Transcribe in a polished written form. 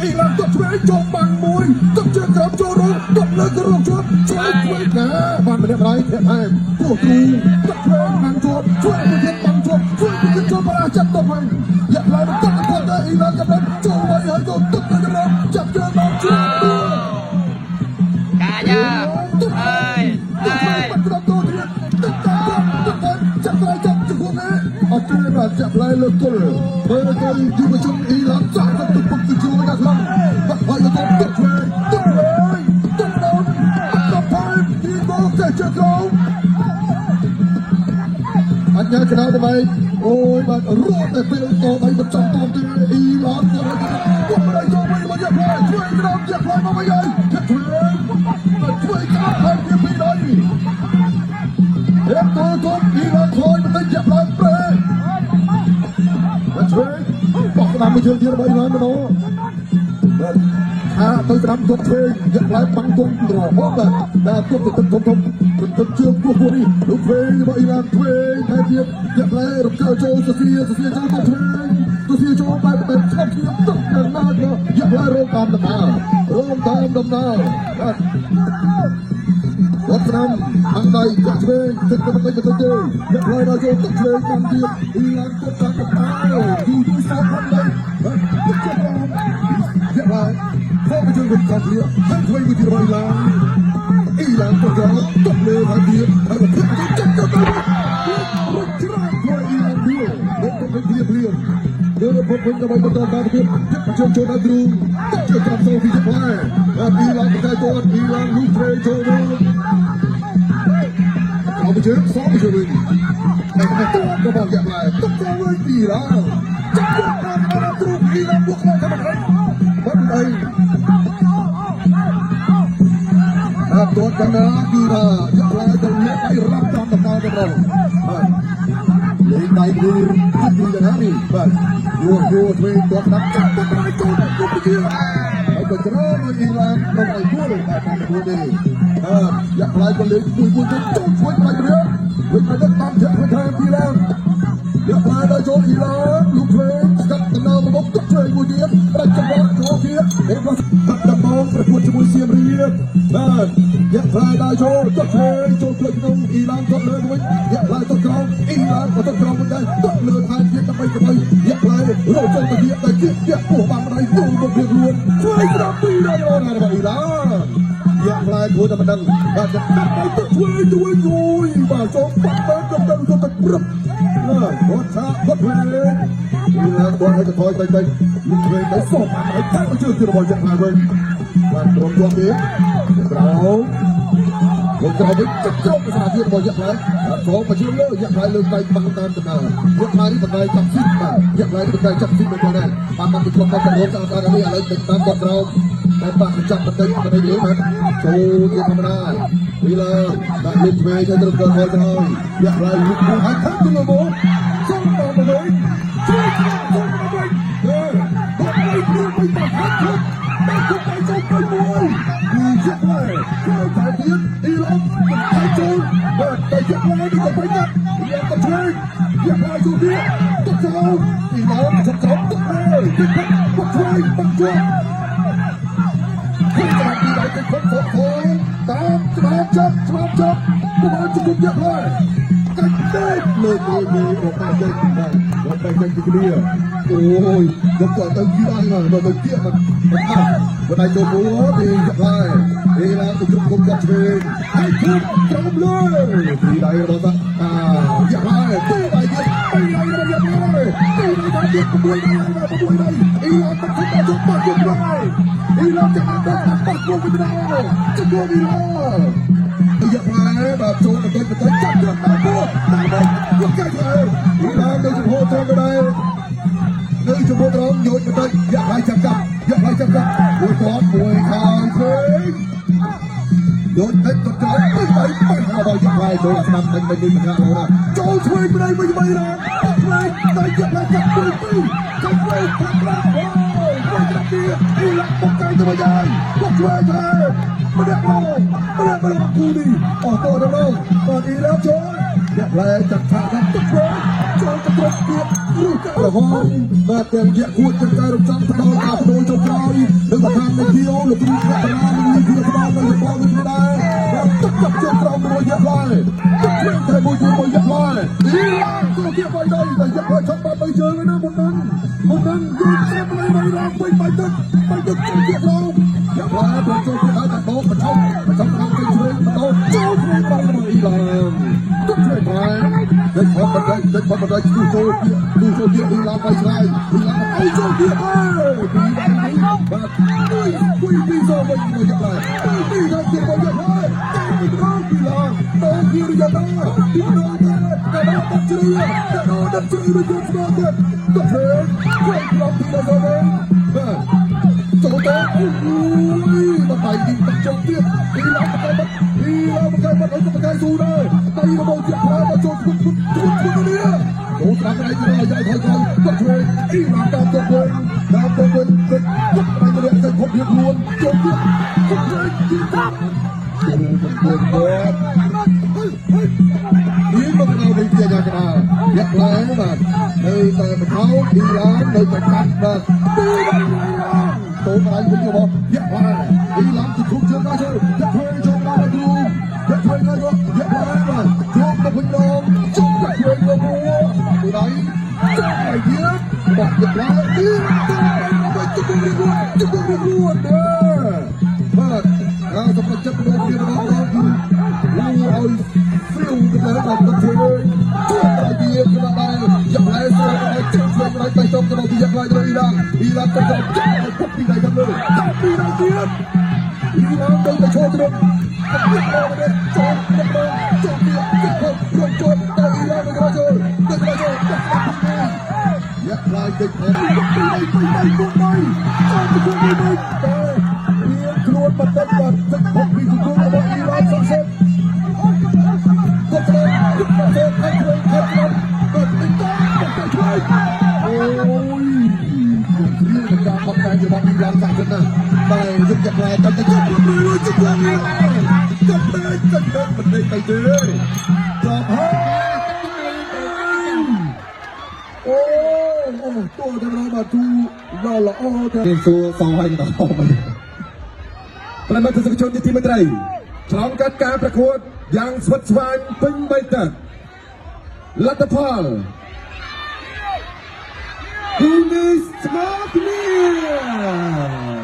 អ៊ីឡានទឹកឆ្វេងចូលបាំងមួយទឹកជើងក្រោមចូលរងទឹកលើក៏រងជាប់ឆ្វេងឆ្វេងណាបានម្នាក់ម្ដាយធាក់ថែមពោះទ្រូងទឹកឆ្វេងបាំងជាប់ឆ្វេងមួយទៀតបាំងជាប់ឆ្វេងមួយទៀតចូលបរាចាប់ទៅវិញយ៉ាក់ឡើងទឹកទៅទៅអ៊ីឡានចាប់ចូលໄວហើយចូលទឹកទៅចំណងចាប់ជើងមកជាប់ កាយ៉ាអើយអើយ បាត់ក្រោមចូលទៀតទឹកតាមទឹកតាមចាប់ត្រៃចាប់ជង្គង់នេះអត់ជួយបាទចាប់ឡៃលើគល់មើលទៅយុវជនអ៊ីឡានចាក់ទៅពុកទៅជួយដល់ខ្លងបាត់ហើយទៅទឹកឆ្វេងទឹកឆ្វេងទឹកដោនបាត់ទៅទីគោទៅជើងក្រោមអញ្ញាកណាទៅអូយបាទរត់តែពេលតដៃមិនចំតទេអ៊ីឡានទៅពុកមិនចូលវិញមកយ៉ាផ្លែជួយក្រោមយ៉ាផ្លែមកវិញហើយឆ្វេងជួយក្រោមហើយពីពីដៃ ហេតុទូអ៊ីឡានខយមិនទៅយ៉ាផ្លែប្រេបាទឆ្វេងបោះក្តាមមួយជើងទៀតរបស់អ៊ីឡានមកបាទខាទៅក្តាមទុកឆ្វេងយ៉ាផ្លែបាំងទុំរហូតបាទដល់ទុកទៅធំធំទៅជើងពោះពោះនេះលោកឆ្វេងរបស់អ៊ីឡានឆ្វេងថែទៀតយ៉ាផ្លែរំកើចូលសសៀសសៀចូលទៅឆ្វេងទៅសៀចូលបែបបែបឆ្លប់ឈាមទុកទៅណាយ៉ាផ្លែរងតាមដំណើររងតាមដំណើរបាទ វត្តស្នាមខាងដៃចាក់ឆ្វេងទឹកទៅបន្តិចបន្តិចទេអ្នកផ្លូវដល់ចូលទឹកឆ្វេងបានទៀតអ៊ីឡានទឹកតាមដំណើរយូរយូរសោកខាងដៃទឹកចាប់អាអ្នកឡើយខំជើងវិញខាងគ្នាហើយឆ្វេងមួយទៀតរបស់អ៊ីឡានអ៊ីឡានទៅក្រោទឹកលើខាងទៀតហើយក៏ធាក់ទៅចាប់ទៅទៅរុចច្រើនធ្វើអ៊ីឡានឌៀលលោកទៅព្រាព្រាលើពុកវិញដើម្បីបន្តការប្រកួតទឹកជើងចូលដល់ទ្រូងទឹកជើងក្រោមសូពីផ្លែអ៊ីឡានទៅទៅអ៊ីឡានលូត្រេចូលមក เอาไปเชิญซ้อมไปเชิญเลยแต่ตัวก็บอกอย่างไรต้องตัวเลยตีแล้วจับตัวมามาตรุกีฬาบวกมาทำอะไรมันไอ้ตัวกันนะกีฬาอย่างไรจะเลี้ยงไปรับตามตำนานกับเราเลี้ยงได้ดูทุกทีนะนี่แบบยัวยัวช่วยตัวนักจับตัวไปโจมตัวไปเยอะไอ้ตัวเจ้าเลยอีลานต้องไปด้วยเลยแต่ทำตัวดีอยากไล่ก็เลยปุยปุยจะโจมช่วยไปเรื่อยวิ่งไปตามเจ้าแทนอีลานอยากไล่ได้โจมอีลานลูกเทรนสกัดตำนานมาบกตุ๊กเทรนบุญเยี่ยมได้จังหวะโจมเทียเอ็มตัดดำมองประกวดจมูกเสียมเรียบบ้านอยากไล่ได้โจมตุ๊กเทรนโจมเพลิงนุ่งอีลานก็เลยวิ่งอยากไล่ตุ๊กกรองอีลานก็ตุ๊กกรองมันได้ตุ๊กเลือดทานเทียบไปกับไปอยากไล่โรจงตะเกียบตะเกียบเกียบผู้บางไรตู้บนเพียงล้วนช่วยกระปีได้โอนอะไรอีลาน យ៉ាងផ្លែគួរតែមិនដឹងបាទដាក់ទៅទៅជួយជួយជួយបាទចូលបាក់បានទៅទៅទៅព្រឹបណាគាត់ឆាគាត់ផ្លែវាគាត់ឲ្យទៅថយទៅទៅលុយទៅសុំឲ្យតែជឿរបស់យ៉ាងណាវិញបាទក្រុមជាប់ទៀតក្រោមលោកក្រោមវិញទឹកក្រោមស្នាទៀតរបស់យ៉ាក់ផ្លែសូមមកជឿលើយ៉ាក់ផ្លែលើកដៃបាំងតាមដំណើរយ៉ាក់ផ្លែនេះបណ្ដៃចាប់ស៊ីបាទយ៉ាក់ផ្លែនេះបណ្ដៃចាប់ស៊ីមិនដែរបានមកពីក្រុមដល់ក្រុមស្អាតស្អាតនេះឥឡូវទៅតាមគាត់ក្រោមតែបាក់ចាប់បន្តិចបន្តិចលើបាទចូលជាធម្មតាវីឡាដាក់លុបឆ្វេងទៅត្រឹមក្រោយក្រោយយ៉ាក់ផ្លែលុបហើយខាងទៅលើមកសូមមកវិញជួយសូមមកវិញអឺបាក់ទៅព្រួយទៅបាក់ខាងបាក់ទៅចូលទៅមួយគឺយ៉ាក់ផ្លែចូលទៅទៀតអ៊ីឡុងទៅចូលបាទតែយ៉ាក់ផ្លែនេះក៏ពេញណាស់យ៉ាក់ក៏ឆ្វេងយ៉ាក់ផ្លែចូលទៀតទៅចូលអ៊ីឡុងទៅចូលទៅលើទៅបាក់ឆ្វេងបាក់ជាប់ ขึ้นมาที่ไหนเป็นคนสองคนตามตามจับตามจับประมาณจะกุมยักษ์เลยกันได้เลยเลยเลยออกไปได้ได้ออกไปได้ทีเดียวโอ้ยยกก่อนตั้งยี่ได้หน่อยมาเกี่ยมันมันอ่ะวันไหนตัวบัวดียักษ์เลยเวลาตุกกุมยักษ์เองให้ทุกตรงเลยที่ไหนเราจะยักษ์เลยตีไปเยอะไปไหนเรายักษ์เลยตีไปไหนยักษ์บุยได้บุยได้อีหลานมันขึ้นมาจุกปากจุกเลย อีลานจะมาแบบปักลงไปไม่ได้จะโดนอีลานอย่าแพ้แบบโจมตีไปจับเดือดตาโบตาโบยกใจเลยอีลานในจุดโหดทำอะไรในจุดโหดร้องโยนไปอย่าให้จับกับอย่าให้จับกับมวยก้อนมวยคางเพลงโยนเต็มตัวใจไปไปไปเอาไปอย่าให้โดนสนับเป็นไปดึงนะเราโจช่วยไม่ได้ไม่ไม่นะช่วยแต่อย่าให้จับไปไปจับไปจับไป អ៊ីឡាបុកកៃទៅវិញហើយបុកជួយថែម្នាក់មកម្នាក់មកគូនេះអស់តទៅដល់បាទអ៊ីឡាចូលអ្នកផ្លែចាក់ឆាកទឹកធ្វើចូលទៅគ្រប់ទៀតឬក៏រហូតបាទទាំងយៈគួតទាំងតែរំចំផ្ដល់ការផ្ដូរចុងក្រោយ មកខាងនេះគៀវលោកគ្រូកណ្ដាលនឹងគៀវក្បាលនៅបងនេះដែរបាទទឹកចាប់ជើងក្រោមមួយយកឡើយទឹកឆ្វេងតែមួយមួយយកឡើយអ៊ីឡានទៅទៀតបាយដៃតែយកឡើយឆាប់បាត់បីជើងណាមុននឹងមុននឹងយូរស្រាប់เลยបាយរងវិញបាយទឹកបាយទឹកជើងទៀតក្រោមយកឡើយចូលទៀតហើយតែបោកបញ្ឆុកបញ្ឆុកខាងទៅឆ្វេងបន្តចូលឆ្វេងបាយមួយអ៊ីឡានទឹកឆ្វេងបាយដឹកផុតបដិដឹកផុតបដិស្ទូចូលទៀតស្ទូចូលទៀតអ៊ីឡានបាយឆ្ងាយអ៊ីឡានអីចូលទៀតអើយពីបាទមួយមួយពីរចូលវិញមួយយកឡើយពីរពីរដល់ទៀតមួយយកឡើយតែពីរពីឡានតោគីរយ៉ាតាពីរដល់តែដល់ដល់ជ្រីដល់ដល់ជ្រីរួចយកស្គាល់ទៀតទៅធ្វើធ្វើក្លំពីដល់ទៅបាទចូលទៅអូយមកបាយទីទឹកចូលទៀតពីឡានមកបាត់ពីឡានមកបាត់ឲ្យទៅកែស៊ូដែរដៃរបស់ជាផ្លែមកចូលធ្ងន់ធ្ងន់ធ្ងន់ធ្ងន់នេះចូលស្ដាំដៃទៅឲ្យថយក្រោយទៅធ្វើអ៊ីឡានតាមទៅវិញតាមទៅវិញទៅទុកដៃទៅទៅខំរៀបខ្លួនចូលទៀតទៅធ្វើទីតាមចូលនេះមកដល់វិញជាយ៉ាងណាយកឡើងបាទនៅតែបថោពីឡាននៅតែកាត់បាទពីឡានតូនដៃវិញរបស់យកឡើងពីឡានទៅធុកជើងដល់ជើងយកធ្វើចូលដល់គ្រូយកធ្វើដល់យកឡើងបាទជួបទៅវិញដងជុំយកធ្វើយកគួពីដៃចាប់ដៃទៀតបាទយកឡើងពីទៅទៅជុំរៀងខ្លួនជុំរៀងខ្លួនបាទហើយសម្រាប់ចិត្តរបស់គ្នាម្ដងគឺលូឲ្យស្រាវទៅដល់ទៅធ្វើជួបដៃទៀតក្តារដែរយកឡែស្រួលទៅជិះស្រួលទៅទៅទៅទៅយកឡែទៅអ៊ីរ៉ានអ៊ីរ៉ានទៅទៅចាប់ពុកពីដៃទៅលើចាប់ពីដៃទៀតអ៊ីរ៉ានទៅទៅចូលទៅចូលទៅចូលទៀតទៅរំចូលទៅអ៊ីរ៉ានទៅចូលទៅចូលយកឡែតិចពីដៃពីដៃពីដៃចូលទៅពីដៃទៅរៀងខ្លួនបន្តិចបាទទឹកពុកពីជង្គង់របស់អ៊ីរ៉ានសុខសុខ គាត់ស្ដាប់គាត់ទៅខាងឆ្វេងខាងស្ដាំគាត់ទៅទៅឆ្វេងអូយគំគ្រានឹងការខំតែរបស់អ៊ីរ៉ានសាក់សិនណាតែយុគចាក់ឡាយទៅទៅជិះលុយជិះលុយចាប់ទៅទៅទៅមិនទៅទេចាប់ហើយអូអូតួទៅរបាទូល្អល្អទៅ រៀនសួរសងហើយដល់ប្រិមត្តទស្សនិកជនជាទីមេត្រីឆ្លងកាត់ការប្រកួតយ៉ាងស្វិតស្វាញពេញបីទឹកលទ្ធផលគូនេះស្មើគ្នា។